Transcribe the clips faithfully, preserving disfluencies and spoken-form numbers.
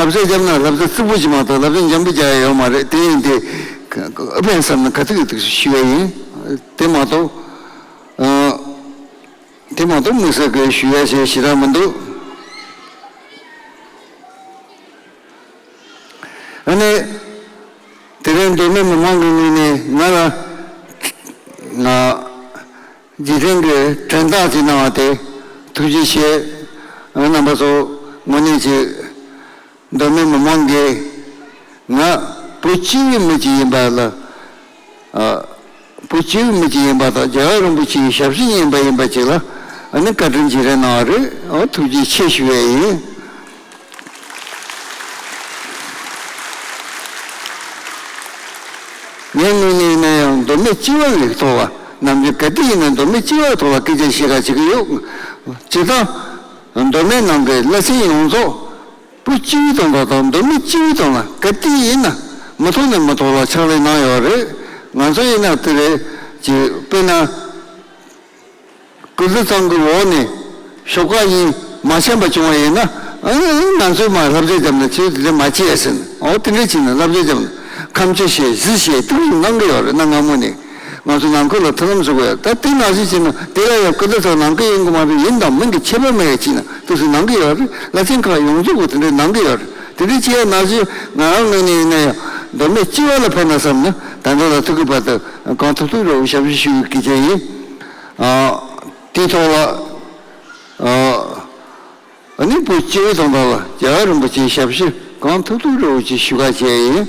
བསླབ་བྱ་བརྒྱབ་ན་བསླབ་བྱ་རྩུབ་པོ་ཅིག་མ་གཏོགས་བསླབ་བྱ་འཇམ་པོ་རྒྱག་ཡ་ཡོད་མ་རེད། དེ་ཡིན་དེ་ཨ་ཕན་བསམ་ན་ག་ཚོད་ཀྱི་ཐུགས་སུ་ཞུ་བ་ཡིན། དེ་མ་གཏོགས་ཨ་དེ་མ་གཏོགས་དམིགས་བསལ་གྱི་ཞུ་ཡ་ཞེ་ཞེ་དྲག་མི་འདུག། ཨ་ནི་དེ་རིང་མདོ་སྨད་མི་མང་གི་ངོས་ནས་ང་ལ་ང་རྗེས་དྲན་གྱི་དྲན་རྟགས་ཅིག་གནང་བ་དེ་ཐུགས་རྗེ་ཆེ། རྣམ་པ་ཚོ་དངོས་གནས་ཀྱི་མདོ་སྨད་མི་མང་གིས་ང་བོད་སྤྱི་བའི་མི་ཅིག་ཡིན་པ་ལ། ཨ། བོད་སྤྱི་བའི་མི་ཅིག་ཡིན་པ་དང་རྒྱལ་བ་རིན་པོ་ཆེའི་ཞབས་ཕྱི་ཡིན་པ་ཡིན་པ་ཅིག་ལ་ཨ་ནི་བཀའ་དྲིན་རྗེས་དྲན་གནང་བ་རེད། ཨོ་ཐུགས་རྗེ་ཆེ་ཞུ་བ་ཡིན། ངའི་ངོས་ནས་ཡིན་ན་ཡང་མདོ་སྨད་སྤྱི་བ་ལ་ཐོགས་པ་ནམ་རྒྱུན་ག་དུས་ཡིན་ན་མདོ་སྨད་སྤྱི་བ་ལ་ཐོགས་པ་སྐད་ཆ་བཤད་ག་བྱེད་ཀྱི་ཡོད། སྤྱིར་བཏང་མདོ་སྨད་ནང་གི་བླ་ཆེན་ཡོངས་རྫོགས་བོད་སྤྱི་བའི་དོན་དག་དང་མདོ་སྨད་སྤྱི་བའི་དོན་ལ་ག་དུས་ཡིན་ན་མུ་མཐུད་ནས་མུ་མཐུད་ལ་ཕྱག་ལས་གནང་ཡོད་རེད། ང་ཚོ་ཡིན་ན་དེ་རེད་ཅེས་དཔེར་ན། སྐུ་ཚེ་ཚང་གི་འོག་ནས་ཤོག་ཁག་གཉིས་མ་འཆམ་པ་བྱུང་བ་ཡིན་ན། ཨ་ང་ཚོས་མར་བསླབ་བྱ་བརྒྱབ་ན་ཆེ་དེ་འདྲ་མ་བྱེད་ཟེར་ནས། འོ་དེ་འདྲ་བྱས་ན་བསླབ་བྱ་བརྒྱབ་ན་ཁམས་ཆེ་བཤད་གཟི་བཤད་དེ་འདྲ་གནང་གི་ཡོད་རེད། གནའ་སྔ་མོ་ནས་ང་ཚོ་ནང་ཁུལ་ལ་མཐུན་ལམ་བཟོ་དགོས་ཡོད། ད་དེ་ནང་བཞིན་བྱས་ན་དེ་ལ་ཡང་སྐུ་ཚེ་ཚང་ནང་ཁུལ་ཡིན་དགོས་མ་རེད། ཡིན་དང་མིན་གྱི་ཁྱད་པར་མེད་ཡ་བྱས་ན་དེ་ཚོ་གནང་གི་ཡོད་རེད། བླ་ཆེན་ཁག་ཡོངས་རྫོགས་གིས་དེ་འདྲ་གནང་གི་ཡོད་རེད། དེ་འདྲ་བྱས་ཡ་ནང་བཞིན་ང་རང་ངོས་ནས་ཡིན་ན་ཡང་མདོ་སྨད་སྤྱི་བ་ལ་ཕན་ན་བསམ་ན་ད་ལྟ་ལ་ཐུག་གི་བར་དུ་གང་ཐུབ་ཐུབ་རོགས་ཞབས་ཞུ་ཞུ་གི་སྐད་ཆ་ཡིན། ཨ། དེའི་ཐོག་ལ། ཨ། ཨ་ནི་བོད་སྤྱི་བའི་དོན་དག་ལ་རྒྱལ་བ་རིན་པོ་ཆེའི་ཞབས་ཞུ་གང་ཐུབ་ཐུབ་རོགས་ཅིག་ཞུ་ག་བྱས་ཡིན།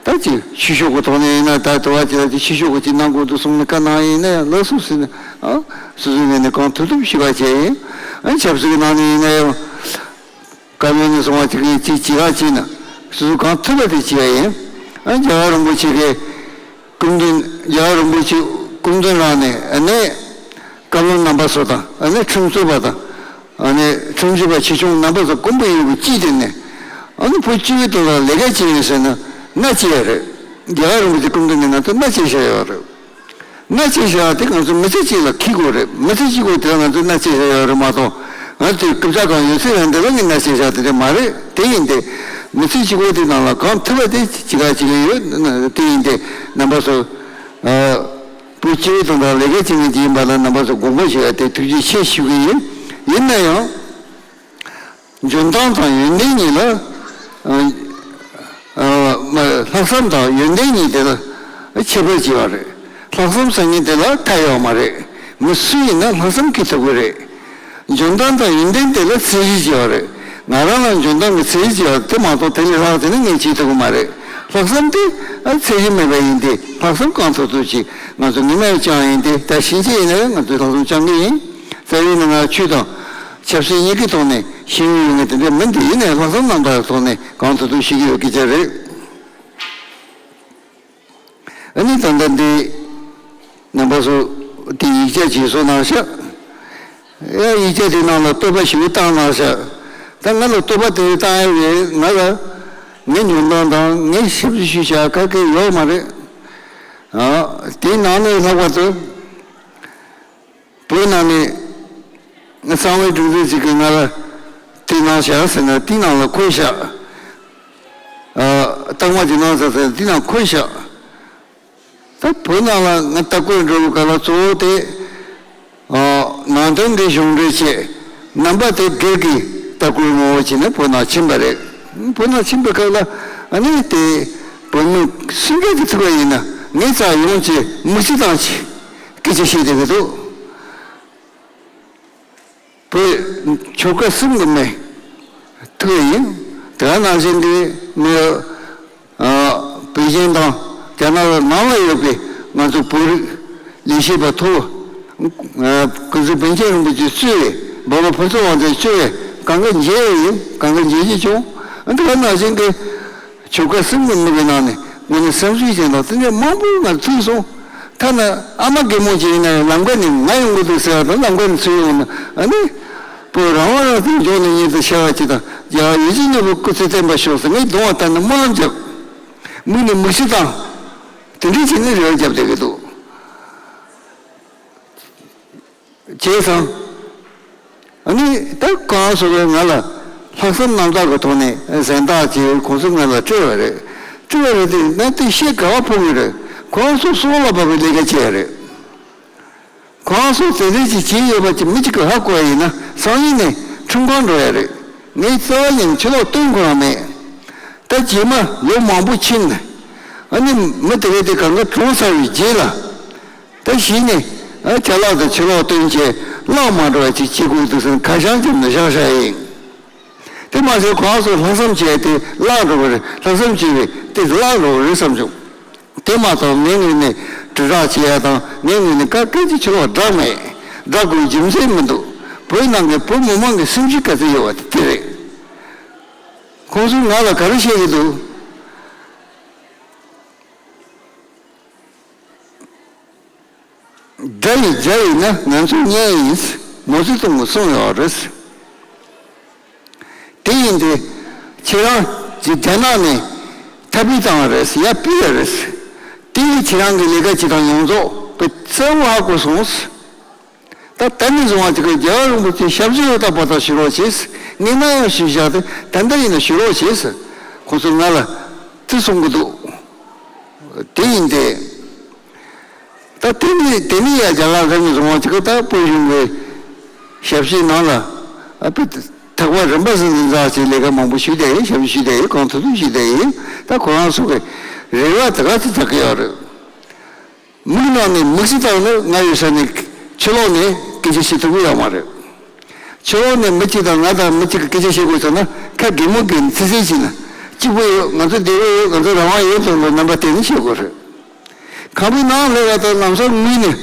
ད་ཅིག་ཆོས་ཕྱོགས་ཀྱི་ཐོག་ནས་ཡིན་ན་ད་དུ་བ་ཅིག་ལ་ཅིག་ཆོས་ཕྱོགས་ཀྱི་ཅིག་གནང་དགོས་འདུག་གསུངས་ནས་བཀའ་གནང་ཡིན་ན་ཡང་ལགས་སོ་ཟེར་ནས། ཨ། སོ་སོའི་ངོས་ནས་གང་ཐུབ་ཐུབ་ཞུ་ག་བྱས་ཡིན། ཨ་ནི་ཆབ་སྲིད་ཀྱི་ནང་ནས་ཡིན་ན་ཡང་། བཀའ་བློན་ནས་གསུངས་པ་ཅིག་གིས་ཅིག་བྱེད་ག་བྱས་ན་སོ་སོ་གང་ཐུབ་པ་དེ་བྱེད་ཡ་ཡིན། ཨ་རྒྱལ་བ་རིན་པོ་ཆེ་གི་སྐུ་མདུན། རྒྱལ་བ་རིན་པོ་ཆེ་སྐུ་མདུན་རང་ནས་ཨ་ནི་བཀའ་བློན་རྣམ་པ་ཚོ་དང་ཨ་ནི་ཁྲིམས་རྩོད་པ་དང་ཨ་ནི་ཁྲིམས་ཞིབ་པ་ཆེ་ཆུང་རྣམ་པ་ཚོ་མགོན་པོ་ཡོད་པའི་དཀྱིལ་དེ་ནས་ཨ་ནི་བོད་སྤྱི་བའི་དོན་ལ་ལས་ཀ་བྱེད་ཡིན་ཟེར་ན་མནའ་བསྐྱལ་ཡ་རེད། རྒྱལ་བ་རིན་པོ་ཆེ་སྐུ་མདུན་ནས་ང་ཚོ་མནའ་བསྐྱལ་བཞག་ཡོད་རེད། མནའ་བསྐྱལ་བཞག་དེ་ང་ཚོ་མི་ཚེ་གཅིག་ལ་འཁྱེར་དགོས་རེད། མི་ཚེ་གཅིག་པོ་དེ་ལ་ང་ཚོས་མནའ་བསྐྱལ་བཞག་ཡོད་རེད་མ་གཏོགས། ང་ཚོས་རྐུབ་བཀྱག་གང་ཡོད་ཚད་ཡང་དེ་ལ་ངས་མནའ་བསྐྱལ་བཞག་དེ་འདྲ་མ་རེད། དེ་ཡིན་ཏེ། མི་ཚེ་གཅིག་པོ་དེ་ནང་ལ་གང་ཐུབ་པ་དེ་བྱེད་ག་བྱེད་ཀྱི་ཡོད། དེ་ཡིན་ཏེ། རྣམ་པ་ཚོ། ཨ། བོད་སྤྱི་བའི་དོན་དག་ལས་ཀ་བྱེད་མཁན་ཅིག་ཡིན་པ་ལ་རྣམ་པ་ཚོ་དགོངས་པ་ཞུ་ཡ་དེ་ཐུགས་རྗེ་ཆེ་ཞུ་གི་ཡིན། ཡིན་ན་ཡང་། འཇོན་ཐང་དང་ཡོན་ཏན་གཉིས་ལ། ཨ། ཨ། མ། ལྷག་བསམ་དང་ཡོན་ཏན་གཉིས་དེ་ལ་ཁྱད་པར་ཅིག་ཡོད་རེད། ལྷག་བསམ་ཟེར་མཁན་དེ་ལ་ཁ་ཡོད་མ་རེད། མི་སུ་ཡིན་ན་ལྷག་བསམ་སྐྱེ་ཐུབ་ཀྱི་རེད། འཇོན་ཐང་དང་ཡོན་ཏན་དེ་ལ་ཚད་གཞི་ཅིག་ཡོད་རེད། ང་རང་ལ་འཇོན་ཐང་གི་ཚད་གཞི་ཅིག་ཡོད་རེད། དེ་མ་གཏོགས་དེ་ལས་ལྷག་དེ་ནི་ངས་བྱེད་ཐུབ་ཀྱི་མ་རེད། ལྷག་བསམ་དེ་ཨ་ཚད་གཞི་མེད་པ་ཡིན་ཏེ། ལྷག་བསམ་གང་ཐུབ་ཐུབ་ཅིག་ང་ཚོ་ངེས་མེད་བཅངས་ཡིན་ཏེ། ད་ཕྱིན་ཆད་ཡིན་ན་ཡང་ང་ཚོས་ལྷག་བསམ་བཅངས་ཀྱི་ཡིན། རྩ་བའི་ནང་ང་ཆོས་དང་ཆབ་སྲིད་གཉིས་ཀའི་ཐོག་ནས་ཤེས་ཡོན་ཡོད་མཁན་དེ་འདྲ་མིན། དེ་ཡིན་ནའི་ལྷག་བསམ་རྣམ་དག་གི་ཐོག་ནས་གང་ཐུབ་ཐུབ་ཤེས་ཀྱི་ཡོད་སྐད་ཆ་རེད། ཨ་ནི་ད་ལྟ་འདི་རྣམ་པ་ཚོ་དེ་ཡིག་ཆ་ཅིག་བཟོ་གནང་ཤག། ཡ་ཡིག་ཆ་དེ་ནང་ལ་བསྟོད་པ་ཞེ་པོ་བཏང་གནང་ཤག། ད་ང་ལ་བསྟོད་པ་དེ་བཏང་ཡ་ཡོད། ང་ལ་ངའི་འཇོན་ཐང་དང་ངའི་ཞབས་ཕྱི་ཞུ་བྱ་ག་གེ་ཡོད་མ་རེད། ཨ། དེའི་ནང་ནས་ལྷག་པར་དུ། བོད་ནང་ནས་གསང་བའི་སྒྲིག་འཛུགས་ཅིག་གིས་ང་ལ་དེ་གནང་བཞག་ཟེར་ན་དེ་ནང་ལ་འཁོད་བཞག། ཨ། རྟགས་མ་དེ་གནང་ཟེར་ཟེར་ན་དེ་ནང་འཁོད་བཞག། ད་བོད་ནང་ལ་ང་ལྟ་སྐོར་འགྲོ་བའི་སྐབས་ལ་གཙོ་བོ་དེ། ཨ། ནང་དོན་གྱི་གཞུང་འབྲེལ་བྱས། རྣམ་པ་དེ་སྒེར་གྱི་ལྟ་སྐོར་ངོ་བོ་བྱས་ནས་བོད་ནང་ཕྱིན་པ་རེད། བོད་ནང་ཕྱིན་པའི་སྐབས་ལ་ཨ་ནི་དེ་བོད་མི་སུ་འདྲ་གིས་ཐུག་པ་ཡིན་ན་ངས་ཙག་ཡོང་ཅེས་མི་ཚེ་ཐང་ཆད། སྐད་ཆ་བཤད་བསྡད་ཀྱི་འདུག། བོད་ཆོལ་ཁ་གསུམ་གྱི་མི་ཐུག་ཡིན། དེ་ནང་བཞིན་གྱི་མི། ཨ། པེ་ཅིན་དང་རྒྱ་ནག་ལ་ནང་ལ་ཡོད་པའི་ང་ཚོ་བོད་རིགས་ལས་བྱེད་པ་མཐོ་བོ། ཨ། སྐུ་ཚེ་བན་ཆེན་རིན་པོ་ཆེ་གཙོས་པའི་འབའ་བ་ཕུན་ཚོགས་དབང་རྩ་གཙོས་པའི་གང་ག་མཇལ་ཡིན། གང་ག་མཇལ་རྒྱུ་བྱུང་། ཨ། དེ་ནང་བཞིན་གྱི། ཆོལ་ཁ་གསུམ་གྱི་མི་གི་ནང་ནས་ངོས་ནས་བསམ་ཚུལ་ཅན་དང་དེ་འདྲ་མང་པོ་ང་ཐུག་སོང་། ཐ་ན་ཨ་མ་རྒན་མོ་ཅིག་ཡིན་ན་ཡང་ལམ་ཁ་ནས་ང་ཡོང་གི་འདུག་ཟེར་བ་དང་ལམ་ཁ་ནས་ཚུར་ཡོང་ན་ཨ་ནི། བོད་རང་དབང་རང་བཙན་འབྱོར་ནས་ཉིད་དུ་ཤར་བ་ཅིག་དང་རྒྱལ་བ་ཡིད་བཞིན་ནོར་བུ་སྐུ་ཚེ་བརྟན་པར་ཤོག་ཟེར་ངས་གདུང་བ་བཏབ་ནས་སྨོན་ལམ་བརྒྱབ། མིག་ནས་མིག་ཆུ་བཏང་། དེ་འདྲ་བྱས་ནས་རེ་བ་བརྒྱབ་བསྡད་ཀྱི་འདུག། བྱས་ཙང་། ཨ་ནི་ད་གང་སོགས་པས་ང་ལ་ ལྷག་བསམ་རྣམ་དག་གི་ཐོག་ནས་གཟེངས་རྟགས་ཀྱི་ཁོང་ཚོ་ང་ལ་སྤྲད་པ་རེད། སྤྲད་པ་རེད་དེ་ན་དེ་ཤེད་ག་བ་ཕོག་གི་རེད། ཁོང་ཚོ་སྲོག་ལ་བབས་པའི་ལས་ཀ་བྱས་རེད། ཁོང་ཚོ་དེ་འདྲ་ཅིག་བྱས་ཡོད་པ་ཅིག་མི་གཅིག་གིས་ཧ་གོ་ཡ་ཡིན་ན་སང་ཉིན་ནས་ཁྲིམས་ཁང་འགྲོ་ཡ་རེད། ངས་རྩ་བ་ཉིད་ནས་ཕྱི་ལོགས་སྟོན་དགོས་ཡ་མེད། ད་རྗེས་མ་ལོ་མང་པོ་ཕྱིན་ནས་ཨ་ནི་མི་དེ་གས་དེ་གང་ག་གྲོངས་ཚར་བའི་རྗེས་ལ། ད་གཞི་ནས་ཨ་ཅ་ལག་དང་ཕྱི་ལོགས་སྟོན་བྱས་བརླག་མ་འགྲོ་བ་ཅིག་བྱེད་དགོས་འདུག་ཟེར་ནས་ཁ་བྱང་བརྒྱབ་ནས་བཞག་བཞག་ཡིན། དེ་མ་ཟད་ཁོ་རང་ཚོ་ལྷག་བསམ་བྱས་ཏེ་བརླག་འགྲོ་གི་རེད། ལྷག་བསམ་བྱས་པས་དེ་བརླག་འགྲོ་གི་རེད་བསམ་བྱུང་། དེ་མ་གཏོགས་ངའི་ངོས་ནས་དྲིལ་བསྒྲགས་བྱེད་ཡ་དང་ངའི་ངོས་ནས་ག་སྐད་ཅིག་ཕྱི་ལོགས་བསྒྲགས་མེད། བསྒྲགས་དགོས་རྒྱུ་མཚན་མི་འདུག་བོད་ནང་གི་བོད་མི་མང་གི་སེམས་ཤུགས་ག་ཚོད་ཡོད་པ་དེ་དེ་རེད། ཁོང་ཚོས་ང་ལ་ག་རེ་བཤད་ཀྱི་འདུག་དགྲ་ཡིས་དགྲ་ཡིན་ན་ང་ཚོ་གཉེན་ཡིན། མའོ་ཙེ་ཏུང་གིས་གསུངས་ཡོད་རེད། དེ་ཡིན་དུས་ཁྱེད་རང་གི་རྒྱ་ནག་ནས་འཐབ་རྩོད་བཏང་བ་རེད། ཡར་ཕུད་ཡོད་རེད། དེ་ཡིས་ཁྱེད་རང་གི་ལས་ཀ་བྱེད་སྟངས་ཡོངས་རྫོགས་དཔེ་གསལ་བོ་ཧ་གོ་སོང་། ད་ད་ནས་བཟུང་བ་དེ་ག་རྒྱལ་བ་རིན་པོ་ཆེའི་ཞབས་ཕྱི་ཧུར་ཐག་པ་ཐག་ཞུ་རོགས་བྱེད། ངས་ན་ཡང་ཞུས་བཞག་སྟེ་ད་ལྟ་ཡིན་ན་ཞུ་རོགས་བྱེད། ཁོང་ཚོས་ང་ལ་དེ་གསུང་གི་འདུག་དེ་ཡིན་ཏེ། ད་དེ་ནི་དེ་ནི་ཡ་རྒྱ་གར་ས་ནས་བཟུང་བ་ཅིག་གི་ད་བོད་གཞུང་གི་ཞབས་ཕྱིའི་ནང་ལ་ཨ་ཕི་ཐག་པ་རིམ་པ་ཟིན་ཟིན་འཛག་ཅིག་ལས་ཀ་མང་པོ་ཞུས་བསྡད་ཡིན། ཞབས་ཕྱི་ཞུས་བསྡད་ཡིན། གང་ཐུབ་ཐུབ་ཞུས་བསྡད་ཡིན། ད་ཁོ་རང་ཚོ་གི་རེ་བ་དེ་ག་ཚོད་རྒྱག་གི་ཡོད་རེད། མིག་ནང་ནས་མིག་ཆུ་བཏང་ནས་ང་ཡོད་ས་ནས་ཕྱི་ལོགས་ནས་སྐད་ཆ་བཤད་ཐུབ་ཀྱི་ཡོད་མ་རེད། ཕྱི་ལོགས་ནས་མི་གཅིག་དང་ང་དང་མི་གཅིག་གིས་སྐད་ཆ་བཤད་དགོས་ཚར་ན་ཁ་གད་མོ་བགད་ནས་ཚིག་གསལ་བྱས་ན་གཅིག་པོ་ཡོད། ང་ཚོ་བདེ་པོ་ཡོད། ང་ཚོ་རང་དབང་ཡོད་དང་ལོ་རྣམ་པ་དེ་ནས་བཤད་དགོས་རེད། ཁང་པའི་ནང་ལས་ཀ་དང་ལམ་སང་ངུས་ནས་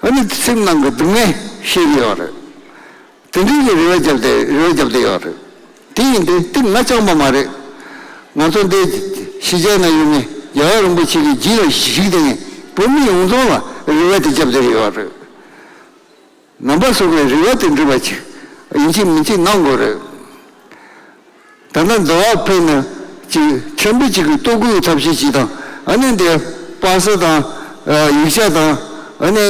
ཨ་ནི་སེམས་ནང་གི་སྡུག་བསྔལ་བཤད་ཀྱི་ཡོད་རེད། དེ་འདྲའི་གི་རེ་བ་བརྒྱབ་སྟེ་རེ་བ་བརྒྱབ་སྟེ་ཡོད་རེད། དེ་ཡིན་ཏེ་དེ་ང་རྐྱང་པ་མ་རེད། ང་ཚོ་འདི་ཕྱི་རྒྱལ་ན་ཡོད་ནས་རྒྱལ་བ་རིན་པོ་ཆེ་གི་རྗེས་ལ་གཞིགས་ཏེ་ནས་བོད་མི་ཡོངས་རྫོགས་ལ་རེ་བ་དེ་བརྒྱབ་སྟེ་ཡོད་རེད། རྣམ་པ་ཚོ་གི་རེ་བ་དེ་འགྲུབ་པ་ཅིག་ཡིན་གཅིག་མིན་གཅིག་གནང་དགོས་རེད། ད་ལྟ་འདི་བ་ཕེབས་ན་ཅིག་ཕྲན་བུ་ཅིག་གི་ལྟོ་གོས་ཐབས་ཤེས་ཅིག་དང་ཨ་ནི་འདི་པ་སེ་དང་ཡིག་ཆ་དང་ཨ་ནི་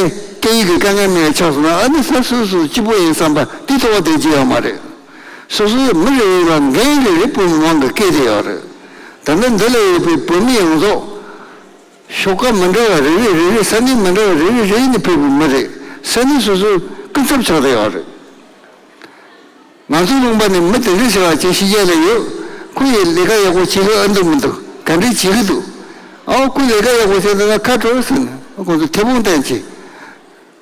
སྐད་ཡིག་གི་དཀའ་ངལ་མེད་ཆགས་སོང་ན་ཨ་ནི་ས་སོ་སོ་སྐྱིད་པོ་ཡིན་བསམ་པ་དེ་ཐོག་བསྡད་ཀྱི་ཡོད་མ་རེད། སོ་སོའི་མི་རེ་རེ་ལ་འགན་རེ་རེ་བོད་མི་མང་གི་སྐད་དེ་ཡོད་རེད། ད་ལྟ་འདི་ལ་ཡོད་པའི་བོད་མི་ཡོངས་རྫོགས་ཤོག་ཁག་མི་འདྲ་བ་རེ་རེ་རེ་རེ་ས་གནས་མི་འདྲ་བ་རེ་རེ་རེ་ནས་ཕེབས་པའི་མི་རེད། ས་གནས་སོ་སོའི་སྐུ་ཚབ་ཆགས་བསྡད་ཡོད་རེད། ང་ཚོའི་ལུང་པ་ནས་མི་དེ་འདྲ་ཟེར་བ་ཅིག་ཕྱི་རྒྱལ་ལ་ཡོད། ཁོ་ཡིས་ལས་ཀ་ཡག་པོ་བྱེད་ཀྱི་ཨ་འདུག་མི་འདུག་ག་འདྲ་བྱེད་ཀྱི་འདུག་ཨའོ་ཁོ་ལས་ཀ་ཡག་པོ་བྱས་འདུག་ན་ཁ་དྲོ་ཟེར་ནས་ཁོང་ཚོ་ཐེ་བོང་བསྟན་བྱས་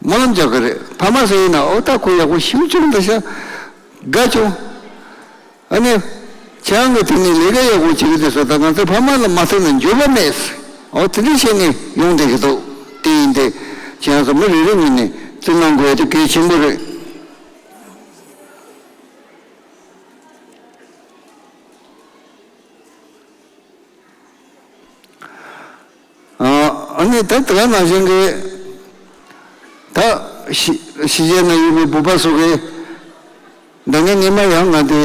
སྨོན་ལམ་རྒྱག་གི་རེད། ཕ་མ་ཚོ་ཡིན་ན་ཨོ་ད་ཁོ་ཡག་པོ་ཞེ་པོ་བྱུང་འདུག་ཤག་དགའ་བྱུང་། ཨ་ནི་ཁྱེད་རང་གི་དེ་ནས་ལས་ཀ་ཡག་པོ་བྱེད་ཀྱི་འདུག་ཟེར། ད་ང་ཚོའི་ཕ་མ་ལ་མ་ཐུག་ན་འགྱོད་པ་མེད་ཟེར། ཨོ་དེ་འདྲ་བྱས་ནས་ཡོང་བསྡད་ཀྱི་འདུག་དེ་ཡིན་ཏེ་ཁྱེད་རང་ཚོ་མི་རེ་རེ་ངོས་ནས་བརྩི་གནང་དགོས་དེ་གལ་ཆེན་པོ་རེད། ཨ་ནི་ད་དེ་ག་ནང་བཞིན་གྱི་ད་ཕྱི་ཕྱི་རྒྱལ་ན་ཡོད་པའི་བོད་པ་ཚོ་གི་ད་ངས་སྔོན་མ་ཡང་ང་དེ་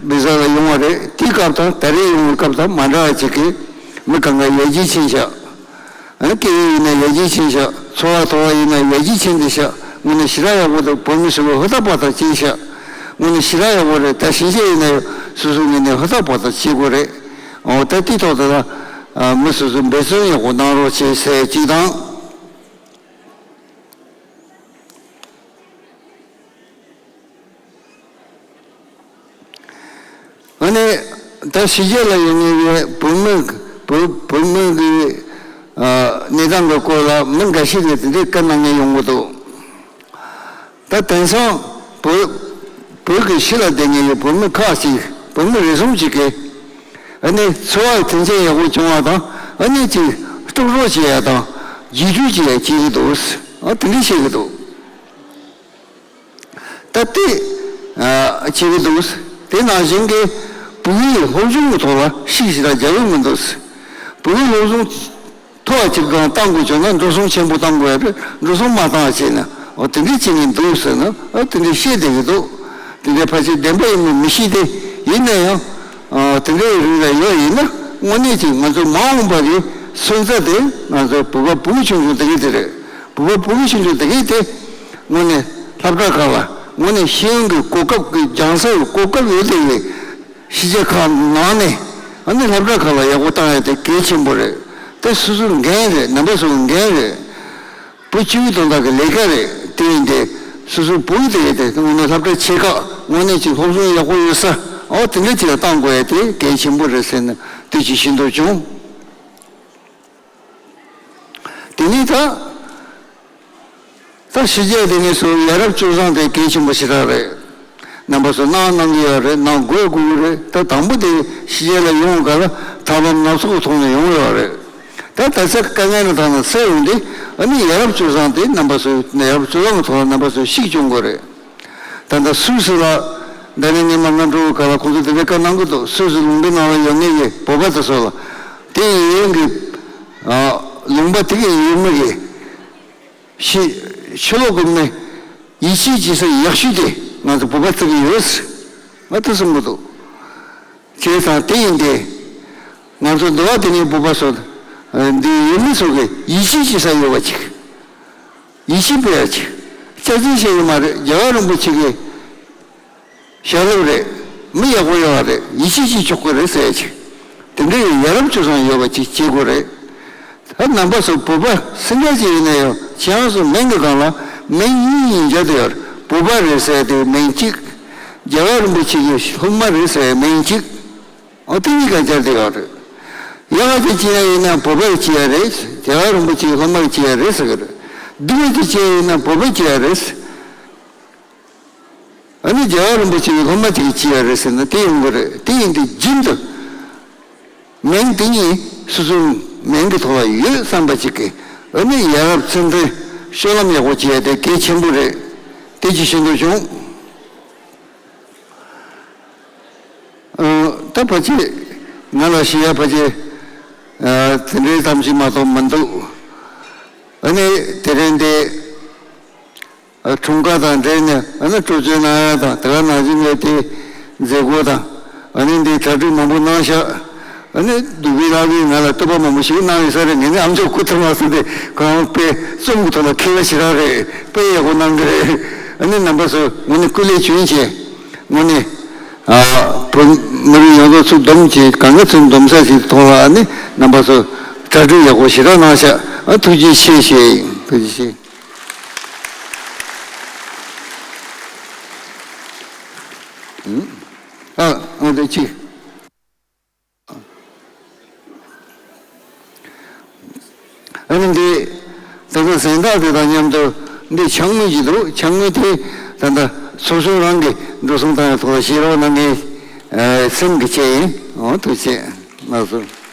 བི་ཟ་ལ་ཡོང་བ་རེད། དེའི་སྐབས་དང་ད་རེས་ཡོང་བའི་སྐབས་དང་མ་འདྲ་བ་ཅིག་གི་མི་གང་ག་ཡར་རྒྱས་ཕྱིན་ཤག་ཨ་སྐད་ཡིག་ཡིན་ན་ཡར་རྒྱས་ཕྱིན་ཤག་འཚོ་བ་ཐོག་ཡིན་ན་ཡར་རྒྱས་ཕྱིན་བསྡད་ཤག་དངོས་གནས་ཞེ་དྲག་ཡག་པོ་འདུག་བོད་མི་ཚོ་ཧུར་ཐག་པ་ཐག་བྱས་ཤག་དངོས་གནས་ཞེ་དྲག་ཡག་པོ་རེད། ད་ཕྱིན་ཆད་ཡིན་ན་ཡང་སོ་སོའི་ངོས་ནས་ཧུར་ཐག་པ་ཐག་བྱེད་དགོས་རེད། འོ་ད་དེའི་ཐོག་ད་ལ་ཨ་མི་སོ་སོས་འབད་བརྩོན་ཡག་པོ་གནང་རོགས་བྱེད་ཟེར་གཅིག་དང་། ཨ་ནི་ད་ཕྱི་རྒྱལ་ལ་ཡོད་མཁན་གྱི་བོད་མི་བོད་བོད་མི་གི་ཨ་གནས་སྟངས་ཀྱི་སྐོར་ལ་མི་འགའ་ཤས་ཀྱིས་དེ་འདྲའི་བཀའ་གནང་མཁན་ཡོང་གི་འདུག་ད་དེང་སང་བོད་བོད་ཀྱི་ཕྱི་ལ་བསྡད་མཁན་གྱི་བོད་མི་ཁག་ཅིག་བོད་མི་རེ་ཟུང་ཅིག་གིས་ཨ་ནི་འཚོ་བ་དོན་ཆེན་ཡག་པོ་བྱུང་བ་དང་ཨ་ནི་ཅིག་སྤྲོ་རོགས་བྱེད་ཡ་དང་རྗེས་འཇུག་བྱེད་ཡ་བྱེད་ཀྱི་འདུག་ཨ་དེ་འདྲ་བྱེད་ཀྱི་འདུག་ད་ལྟའི་ཨ་བྱེད་ཀྱི་འདུག་དེ་ནང་བཞིན་གྱི་བོད་ཡིག་སློབ་སྦྱོང་གི་ཐོག་ལ་ཤུགས་ཞེ་དྲག་རྒྱག་གི་མི་འདུག་བོད་ཡིག་སློབ་སྦྱོང་མཐོ་བ་ཅིག་གང་བཏང་དགོས་བྱུང་ན་འགྲོ་སོང་ཆེན་པོ་བཏང་དགོས་ཡ་རེད། འགྲོ་སོང་མ་བཏང་བ་བྱས་ན་འོ་དེ་འདྲས་བྱེད་ཀྱི་འདུག་ཟེར་ན་ཨ་དེ་འདྲས་བཤད་བསྡད་ཀྱི་འདུག་དེ་འདྲས་ཕལ་ཆེར་བདེན་པ་ཡིན་མིན་མི་ཤེས་ཏེ། ཡིན་ན་ཡང་ཨ་དེ་འདྲའི་རིགས་ལ་ཡོད་ཡིན་ན་དངོས་གནས་ཀྱི་ང་ཚོ་མ་འོངས་པ་གི་སོན་རྩ་དེ་ང་ཚོ་བོད་པ་བུ་ཆུང་ཆུང་དེ་གས་དེ་རེད། བོད་པ་བུ་ཆུང་ཆུང་དེ་གས་དེ་དངོས་གནས་སློབ་གྲྭ་ཁག་ལ་ དངོས་གནས་ཤེས་ཡོན་གྱི་གོ་སྐབས་ཀྱི་སྦྱང་སའི་གོ་སྐབས་ཡོད་དེ་བའི་ཕྱི་རྒྱལ་ཁག་ནང་ནས་ཨ་ནི་སློབ་གྲྭ་ཁག་ལ་ཡག་པོ་བཏང་ཡ་དེ་གལ་ཆེན་པོ་རེད། དེ་སོ་སོའི་འགན་རེད། རྣམ་པ་ཚོའི་འགན་རེད། བུ་སྤྱི་བོའི་དོན་དག་གི་ལས་ཀ་རེད། དེ་ཡིན་ཏེ་སོ་སོའི་བུ་དེ་དེ་དངོས་གནས་སློབ་གྲྭ་ཆེ་ཁག་དངོས་གནས་ཀྱི་སློབ་སྦྱོང་ཡག་པོ་ཡོད་ས་ཨོ་དེ་འདྲ་ཅིག་ལ་བཏང་དགོས་ཡ་དེ་གལ་ཆེན་པོ་རེད་ཟེར་ནས་དེ་ཅིག་ཤེས་འདོད་བྱུང་། དེ་ནས་ད། ད་ཕྱི་རྒྱལ་དེ་ནས་སུ་ཡ་རབས་སྤྱོད་བཟང་དེ་གལ་ཆེན་པོ་ཞེ་དྲག་རེད། རྣམ་པ་ཚོ་གནང་གནང་གི་ཡོད་རེད། གནང་དགོས་དགོས་ཀྱི་རེད། ད་དང་པོ་དེ་ཕྱི་རྒྱལ་ལ་ཡོང་ག་ལ་ཐབས་ལམ་སྣ་ཚོགས་ཀྱི་ཐོག་ནས་ཡོང་ཡོད་རེད། ད་ད་ཆ་དཀའ་ངལ་ལ་ཐང་ན་སེལ་ཡོང་དུས་ཨ་ནི་ཡ་རབས་སྤྱོད་བཟང་དེ་རྣམ་པ་ཚོ་ཡ་རབས་སྤྱོད་བཟང་གི་ཐོག་ལ་རྣམ་པ་ཚོ་ཤུགས་སྐྱོན་དགོས་རེད། ད་ལྟ་སུད་སི་ལ་ད་ནི་ཉི་མ་ལྔ་དྲུག་ག་ལ་ཁོང་ཚོ་དེ་འདྲའི་བཀའ་གནང་གི་འདུག་སུད་སི་ལུང་པའི་ནང་ལ་ཡོད་མཁན་གྱི་བོད་པ་དེ་ཚོ་ལ་དེ་ཡིན་གྱི་ཨ་ལུང་པ་དེ་གི་ཡུལ་མི་གི་ཕྱི་ཕྱི་ལོགས་གི་མི་ཡིད་ཆེས་བྱེད་ས་ཡག་ཤོས་དེ་ང་ཚོ་བོད་པ་ཚོ་གི་ཡོད། ང་དེ་གསུང་གི་འདུག་བྱས་ཙང་དེ་ཡིན་ཏེ། ང་ཚོ་འདི་བ་དེ་ནས་བོད་པ་ཚོ། ཨ། འདི་ཡུལ་མི་ཚོ་གི་ཡིད་ཆེས་བྱེད་ས་ཡོད་པ་ཅིག་ཡིད་ཆེས་སྤེལ་ཡ་ཅིག་རྩ་འཛིན་བྱས་ཡོད་མ་རེད། རྒྱལ་བ་རིན་པོ་ཆེ་གི་ཞལ་སློབ་རེད། མི་ཡག་པོ་ཡོད་པ་རེད། ཡིད་ཆེས་བྱེད་ཆོག་གི་རེད་ཟེར་ཡ་ཅིག་དེ་འདྲའི་ཡ་རབས་སྤྱོད་བཟང་ཡོད་པ་ཅིག་བྱེད་དགོས་རེད། ད་རྣམ་པ་ཚོ་བོད་པ་སུ་འདྲ་ཅིག་ཡིན་ན་ཡང་ཁྱེད་རང་ཚོ་མིང་གི་སྒང་ལ་མིང་གཉིས་གཉིས་སྦྱར་དུ་ཡོད་རེད། བོད་པ་རེད་ཟེར་དེ་མིང་གཅིག་རྒྱལ་བ་རིན་པོ་ཆེ་གི་སློབ་མ་རེད་ཟེར་མིང་གཅིག་ཨོ་དེ་གཉིས་ཀ་སྦྱར་དུ་ཡོད་རེད། ཡག་ག་ཅིག་བྱེད་ཡ་ཡིན་ན་བོད་པ་གི་བྱེད་ཡ་རེད། རྒྱལ་བ་རིན་པོ་ཆེ་གི་སློབ་མ་གི་བྱེད་ཡ་རེད་ཟེར་གི་རེད། སྡུག་ག་ཅིག་བྱེད་ཡ་ཡིན་ན་བོད་པ་གི་བྱེད་ཡ་རེད། ཨ་ནི་རྒྱལ་བ་རིན་པོ་ཆེ་གི་སློབ་མ་ཅིག་གིས་བྱས་པ་རེད་ཟེར་ན་དེ་ཡོང་གི་རེད། དེ་ཡིན་དུས་རྒྱུན་དུ་མིང་དེ་གཉིས་སོ་སོའི་མིང་གི་ཐོག་ལ་ཡོད་བསམ་པ་ཅིག་གིས་ཨ་ནི་ཡ་རབས་ཚུལ་མཐུན་སྤྱོད་ལམ་ཡག་པོ་བྱེད་ཡ་དེ་གལ་ཆེན་པོ་རེད། དེ་ཅིག་ཤེས་འདོད་བྱུང་། ཨ། ད་ཕལ་ཆེར་ང་ལ་ཞུ་ཡ་ཕལ་ཆེར་ཨ་དེ་འདྲའི་ཙམ་ཞིག་མ་གཏོགས་མི་འདུག་ཨ་ནི་དེ་རིང་འདི། ཨ། འཁྲུངས་སྐར་དང་འབྲེལ་ནས་ཨ་ནི་སྤྲོ་སྐྱིད་གནང་ཡ་དང་དེ་ག་ནང་བཞིན་ངས་དེ་མཛད་སྒོ་དང་ཨ་ནི་འདི་གྲ་སྒྲིག་མང་པོ་གནང་ཤག་ཨ་ནི་སྡུག་གི་ལག་གིས་ང་ལ་བསྟོད་པ་མང་པོ་ཞིག་གནང་ཡོད་ས་རེད། ངས་ནི་ཨ་མཆོག་སྐུ་ཐེངས་མ་སོང་སྟེ་གང་དཔེ་རྩོམ་གྱི་ཐོག་ལ་མཁས་པ་ཞེ་དྲག་རེད། དཔེ་ཡག་པོ་གནང་གི་རེད། ཨ་ནི་རྣམ་པ་ཚོ་དངོས་གནས་སྐུ་ལས་བྱོན་བྱས་དངོས་གནས་ཨ་བོད་མི་རིགས་ཡོངས་རྫོགས་ཚུར་བསྡོམས་བྱས་གང་ག་ཚུར་བསྡོམས་ས་ཞིག་ཐོག་ལ་ཨ་ནི་རྣམ་པ་ཚོ་གྲ་སྒྲིག་ཡག་པོ་ཞེ་དྲག་གནང་ཤག་ཨ་ཐུགས་རྗེ་ཆེ་ཞུ་ཡ་ཡིན། ཐུགས་རྗེ་ཆེ། ཨ། ཨ་དེ་ཅི། ཨ་ནི་འདི་ད་ལྟ་གཟེངས་རྟགས་དེ་དང་མཉམ་དུ་འདི་ཕྱག་དངུལ་ཅིག་འདུག་ཕྱག་དངུལ་དེ་ད་ལྟ་ཚོགས་ཆུང་རང་གིས་འགྲོ་སོང་བཏང་ཡག་ཐོག་ལ་བཞེས་རོགས་གནང་། ངའི་ཨ་སེམས་ཀྱི་ཆེད་ཡིན། འོ་ཐུགས་རྗེ་ཆེ། ལགས་སོ།